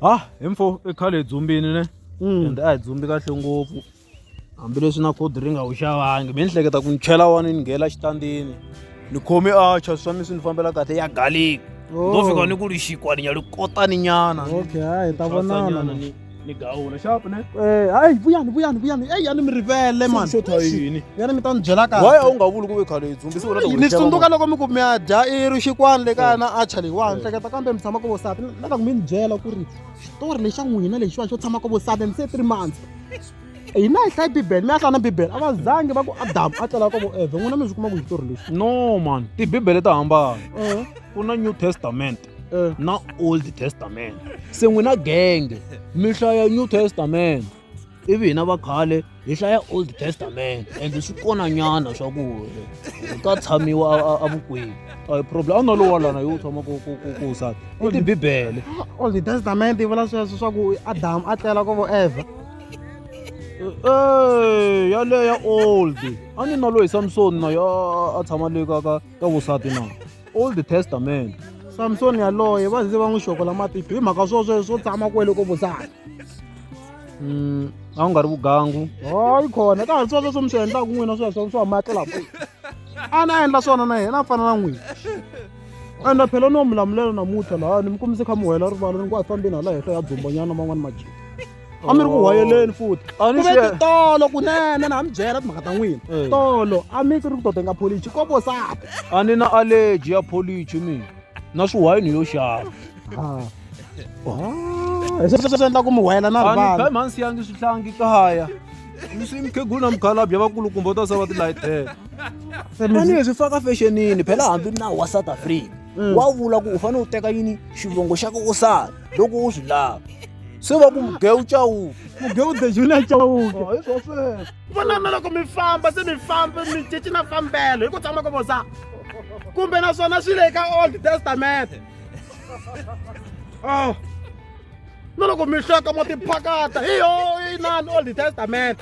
Ha hi mfo i khale hi dzumbini ne ende a hi dzumbi kahle ngopfu hambileswi na khodi ri nga wu xavangi mi ni hleketa ku ni chela wani ni nghela xitandini ni khome acha swa mi swi ni fambela kahle ya garlic. Oh. No fika ni ku ri xikwani nya ri kotani nyana. Okay, hayi ta vonana. Ni gawula xapu ne. Eh, hayi vuyani vuyani vuyani. Ey yani mi rivele man. Xotha yini? Yani mi ta ni byela kahle. Why a wu nga vuli ku ve khale hi dzumbisi wena Ni tsundzuka loko mi ku mi ya dya i ri xikwani le kaya na acha leyiwani hleketa kambe mi tshama ko vosati na loko mi ni byela ku ri xitori lexi xa n'wina lexiwani xo tshama ko vosati ni se 3 months hina hi hlayi Bibele, mi ya hlaya na Bibele, a va zangi va ku Adamu a tlela ko vo Eve. N'wina mi swi kuma ku xitori lexi? No man, tibibele ta hambana. Ku na New Testament na Old Testament. Se n'wina genge mi hlaya New Testament, ivi hina va khale hi hlaya Old Testament, and swi kona nyana swa ku ka tshamiwa evukweni, a hi problem. A wu na lowa lana yo tshama ku sati i tibibele. Old Testament yi vula sweswo swa ku Adamu a tlela ko vo Eva? Eh, yaleyo ya old a ni na loyi Samson na yo a tshama le ka vusati na Old Testament. Samson yaloye va ze va n'wi xokola matihlo hi mhaka swo sweswo tshama kwele ko vusati. A wu nga ri vugangu. Hayi khona ka ha ri sweswo swo mi swi endlaka n'wina, sweswo swo huma tlela kwihi? A na endla swona na yena a fana na n'wina. Ende phela no mi lamulela namuntlha laha ni mi kumise kha mi huwela rivala, ni ku a hi fambeni hala henhla ya dzumbanyana man'wani majika a mi ri ku huwayeleni futhi. A ni ku ve titolo kunene na ha mi byela timhaka ta n'wina. Tolo a mi ri ku to tenga pholichi ko vosati. A ni na allergy ya pholichi mina na swiwayini yo xava. Hi sweswo swi endla ku mi huwela na A ni rivala. kha mhani siyangi swihlangi kaya swi mukhegulu na mukhalabye vakulukumba u ta sava tilayithela. Tanihi swi faka fexenini phela, hambi nawu wa South Africa wa vula ku u fanele u teka yini xivongo xa kokosana loko u swi lava, se va ku Mugeu Chauke. Mugeu the Junior Chauke. Hi swo sweswo. Vonana loko mi famba se mi famba mi cinci na fambelo hi ku tshama ko vosa kumbe naswona swi le ka Old Testament. Oh, na loko mi hleka mo tiphakata hi yo inani Old Testament.